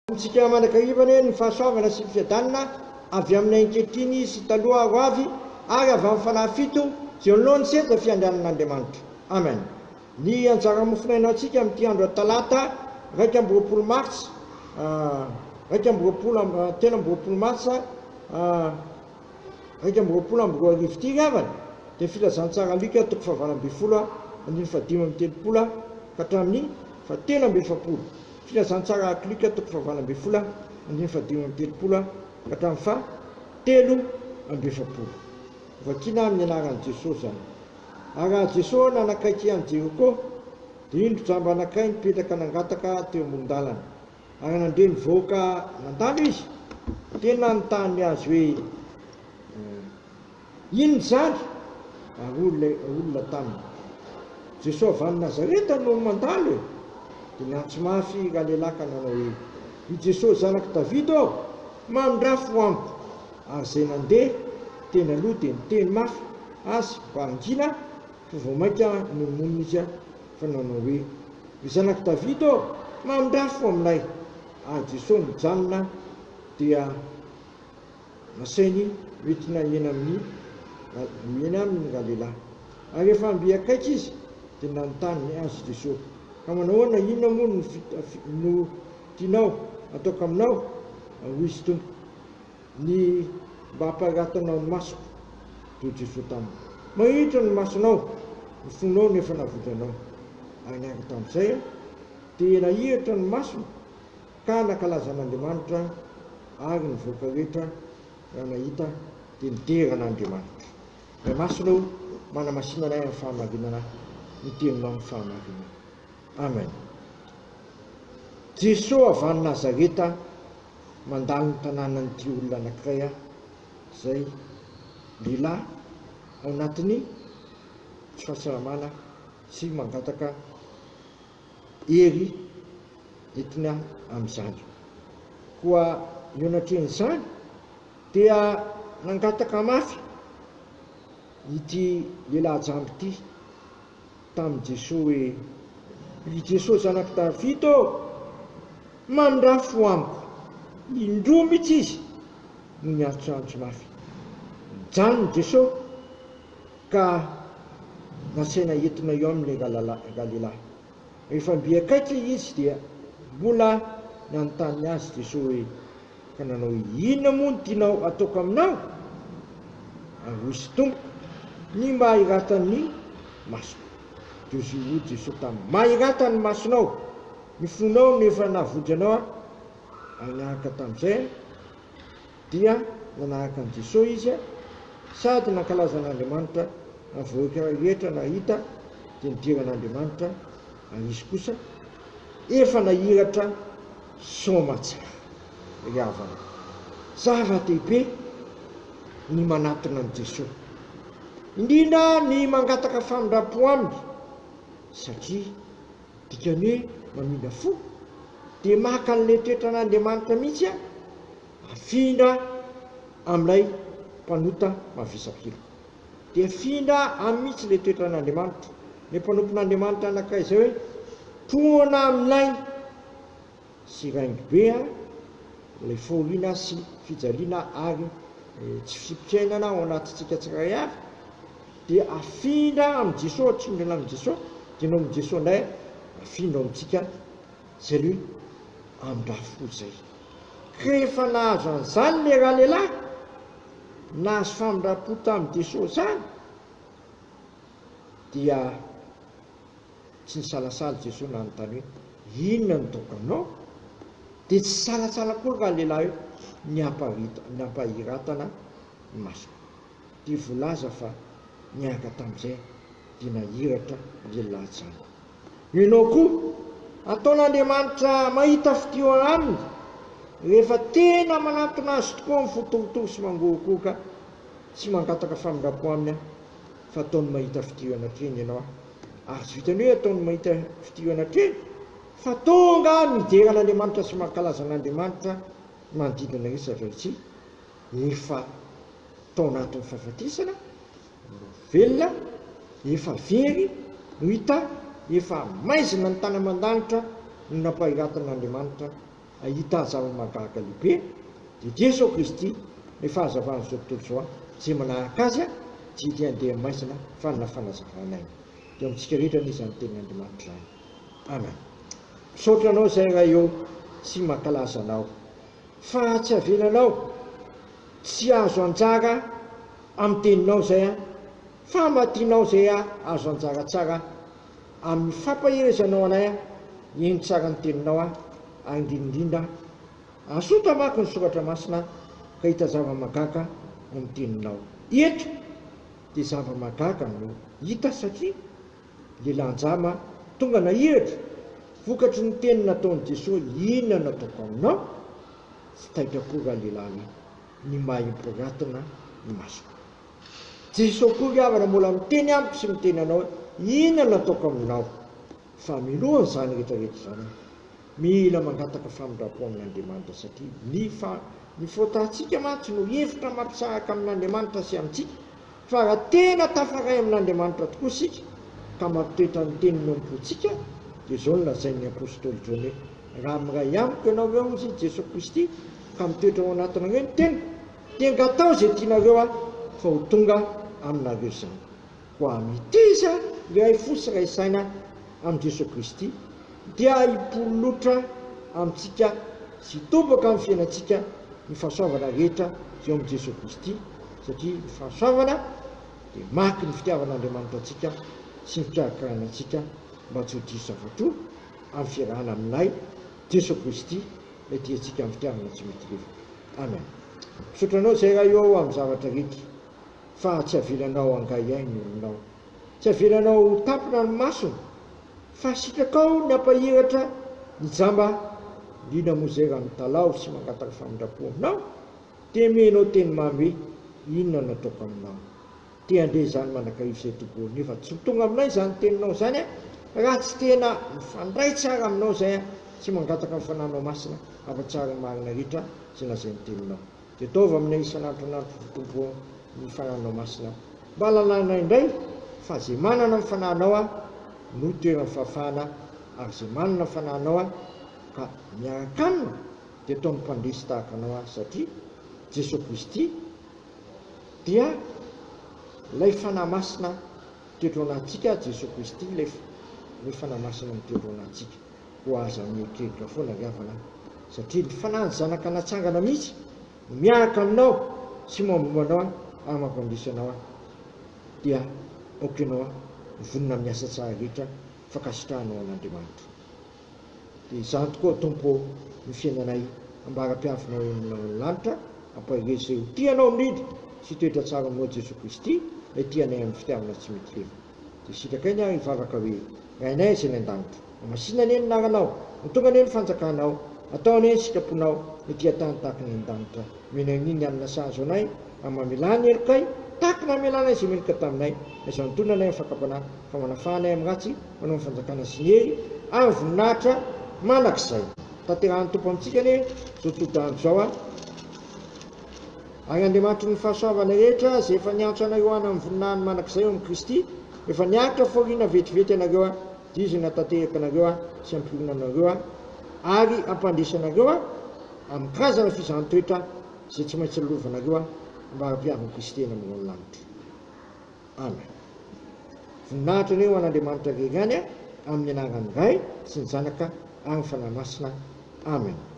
Amintsika mandrakariva anie ny fahasoavana sy ny fiadanana avy aminay ankehitriny sy taloha ho avy ary avy amin'ny Fanahy fito izay eo anoloan'ny seza fiandrianan'Andriamanitra. Amen. Ny anjara mofonaina antsika amin'ity andro talata 21 martsa 21 23 martsa 2021 ity ry havana dia filazantsara Lioka toko faha-18 andininy faha-35 ka hatramin'ny faha-43. Filazantsara araka Lioka toko faha-18 andininy faha-35 ka hatramin'ny faha-43. Vakina amin'ny anaran'i Jesoa izany. Ary raha Jesoa nanakaiky an'i Jeriko, dia indro jamba anankiray nipetraka nangataka teo amoron-dalana. Ary nandre ny vahoaka nandalo izy, dia nanontany azy hoe, Inona izany? Ary hoy ilay olona taminy, Jesoa avy any Nazareta no mandalo e! Dia niantso mafy ralehilahy ka nanao hoe, I Jesoa zanak'i Davida ô, mamindrafo amiko! Ary izay nandeha teny aloha dia niteny mafy azy mba hangina, fa vao mainka nimonomonona izy fa nanao hoe, Ry zanak'i Davida ô, mamindrafo aminay! Ary Jesoa nijanona dia nasainy hoentina eny amin'ny eny aminy ralehilahy. Ary rehefa mby akaiky izy, dia nanontany azy Jesoa, Ka manahoana, inona moa no no tianao hataoko aminao? Ary hoy izy, Tompoko, ny mba hampahiratanao ny masoko. Dia hoy Jesoa taminy, Mahiratra ny masonao, ny fonao no efa nahavonjy anao. Ary niaraka tamin'izay dia nahiratra ny masony ka nankalaza an'Andriamanitra, ary ny vahoaka rehetra raha nahita dia nidera an'Andriamanitra. Ray Masina o, manamasina anay amin'ny fahamarinana, ny teninao ny fahamarinana. Amen. Jesoa avy any Nazareta mandalo ny tanànan'ity olona anankiray izay lehilahy ao anatin'ny tsy fahasalamana sy mangataka hery entina amin'izany. Koa eo anatrehan'izany dia nangataka mafy ity lehilahy jamba ity tamin'i Jesoa hoe, Ry Jesoa zanak'i Davida ô, mandrafo amiko! Indroa mihitsy izy no niantsoantso mafy. Nijanona Jesoa ka nasaina entina eo aminy ralehilahy. Rehefa mby akaiky izy dia mbola nanontany azy Jesoa hoe, Ka nanao hoe, Inona moa no tianao hataoko aminao? Ary hoy izy, Tompoko, ny mba hahiratan'ny masoko. Dia hoy Jesoa taminy, Mahirata ny masonao, ny fonao no efa nahavonjy anao aho. Ary niaraka tamin'izay dia nanaraka an'i Jesoa izy sady nankalaza an'Andriamanitra, ary vahoaka rehetra nahita dia nidera an'Andriamanitra, ary izy kosa efa nahiratra soamatsara. Ry havana, zava-dehibe ny manatona an'i Jesoa, indrindra ny mangataka famindram-po Aminy, satria dikany hoe mamindra fo dia maka an'ilay toetran'Andriamanitra mihitsy afindra amin'ilay mpanota mavesa-keloka. Dia afindra aminy mihitsy ilay toetran'Andriamanitra. Ilay mpanompon'Andriamanitra anankiray izay hoe tohana amin'ilay sy raingo be a, ilay fahoriana sy fijaliana ary tsy fitsipi-piainana ao anatintsika tsirairay avy dia afindra amin'i Jesoa, atsindrana amin'i Jesoa, dia ny ao amin'i Jesoa indray afindra ao amintsika izay le amindrafo izay. Rehefa nahazo an'izany le ralehilahy, nahazo famindram-po tamin'i Jesoa izany, dia Tsy nisalasala Jesoa nanontany hoe, Inona no ataoko aminao? Dia tsy nisalasala koa ralehilahy hoe, Ny hampahiratana ny masoko. Dia voalaza fa niaraka tamin'izay dia nahiratra lehilahy jamba. Ianao koa, ataon'Andriamanitra mahita fitia aminy rehefa tena manatona Azy tokoa amin'ny fo torotoro sy mangoakoaka sy mangataka famindram-po aminy aho. fa ataony mahita fitia eo anatrehany ianao ary tsy vitan'ny hoe ataony mahita fitia eo anatrehany fa tonga midera an'Andriamanitra sy mankalaza an'Andriamanitra ny manodidina rehetra satria efa tao anatin'ny fahafatesana no velona, efa very no hita, efa maizina ny tany aman-danitra no nampahiratin'Andriamanitra. Hahita zava-mahagaga lehibe, dia Jeso Kristy, ilay fahazavan'izao tontolo izao, izay manaraka Azy tsy hety handeha amin'ny maizina fa hanana fanazavana aina. Dia ao amintsika rehetra anie izany tenin'Andriamanitra izany. Amen. Misaotra Anao izay Ray ô sy mankalaza Anao fa tsy avelanao tsy azo anjara amin'ny teninao izay aho fa mba tianao izay aho azo anjara tsara amin'ny fampaherezanao anay aho heno tsara ny teninao aho ary indrindra indrindra hazoto hamaky ny soratra masina ka hita zava-mahagaga ao amin'ny teninao. Eto dia zava-mahagaga no hita satria lehilahy-jama tonga nahiratra vokatry ny teny nataon'i Jesoa inona no ataoko aminao? Tsy taitra akory ralehilahy hoe ny maha imporatina ny masoko. Jesoa koa ry havana mbola miteny amiko sy miteny anao hoe inona no ataoko aminao? Fa milohan'izany rehetra rehetra izany aho mila mangataka famindram-po amin'Andriamanitra satria ny fa ny faotantsika mantsy no hevitra mampisaraka amin'Andriamanitra sy amintsika fa raha tena tafaray amin'Andriamanitra tokoa isika ka mampitoetra ny teniny ao am-pontsika dia izao no lazain'ny apostoly Jaona hoe raha miray amiko ianareo hozy i Jesoa Kristy ka mitoetra ao anatinareo ny teniko dia angataho izay tianareo aho fa ho tonga aminareo izany. Koa miteza iray fo sy iray saina amin'i Jesoa Kristy dia hipololotra amintsika sy hitobaka amin'ny fiainantsika ny fahasoavana rehetra izay ao amin'i Jesoa Kristy satria ny fahasoavana dia mariky ny fitiavan'Andriamanitra antsika sy ny fikarakarana antsika mba tsy ho diso zava-droa amin'ny fiarahana aminay Jesoa Kristy ilay tia antsika amin'ny fitiavana tsy mety levona. Amen. Misaotra Anao izay Ray ô amin'ny zavatra rehetra. Fa tsy avelanao hangahiahy ny olonao. Tsy avelanao ho tampina ny masony. Fa sitrakao ny hampahiratra ny jamba, indrindra moa izay raha mitalaho sy mangataka famindram-po aminao, dia omenao teny mamy hoe, Inona no ataoko aminao? Te handre izany mandrakariva izay Tompo ô, nefa tsy ho tonga aminay izany teninao izany raha tsy tena mifandray tsara aminao izay sy mangataka ny Fanahinao Masina hampahatsiaro ny marina rehetra izay lazain'ny teninao. Dia ataovy aminay isan'andro an'andro ry Tompo ô ny Fanahinao Masina mba halalanay indray fa izay manana ny Fanahinao aho no toeran'ny fahafahana ary izay manana ny Fanahinao aho ka miaraka aminy dia ataony mpandresy tahaka anao aho satria Jesoa Kristy dia ilay Fanahy Masina mitoetra ao anatintsika, Jesoa Kristy ilay ilay Fanahy Masina mitoetra ao anatintsika. Koa aza mieritreritra foana ry havana satria ny fanahin'ny zanaka natsangana mihitsy no miaraka aminao sy mombamomba anao ary mampandresy anao dia aoka ianao ho vonona amin'ny asa tsara rehetra fankasitrahanao an'Andriamanitra. Dia izany tokoa Tompo ô ny fiainanay ambara-piavinao eo amin'ny lanitra ampaherezo izay ho tia anao indrindra sy hitoetra tsara aminao Jesoa Kristy ilay tia anay amin'ny fitiavana tsy mety levona. Dia sitraka eny ary hivavaka hoe, Rainay izay any an-danitra, Hamasina anie ny anaranao, ho tonga anie ny fanjakanao, atao anie ny sitraponao, ety an-tany tahaka ny any an-danitra. Omena anio ny hanina sahaza anay, ary mamelà ny helokay, tahaka ny namelanay izay meloka taminay, aiza antonona anay amin'ny fakam-panahy, fa manafaha anay amin'ny ratsy, manao ny fanjakana sy ny hery ary ny voninahitra mandrakizay. Tanterahan'ny Tompo amintsika anie izao tso-drano izao an! Ary Andriamanitry ny fahasoavana rehetra, izay efa niantso anareo hanana ny voninahiny mandrakizay ao amin'i Kristy, efa niaritra fahoriana vetivety ianareo, dia Izy no hahatanteraka anareo sy hampionona anareo ary hampandresy anareo amin'ny karazana fizahan-toetra izay tsy maintsy lolovanareo ambara-piavin'i Kristy eny amin'ny lanitra. Amen. Voninahitra anie ho an'Andriamanitra irery ihany, amin'ny anaran'ny Ray sy ny Zanaka ary ny Fanahy Masina. Amen.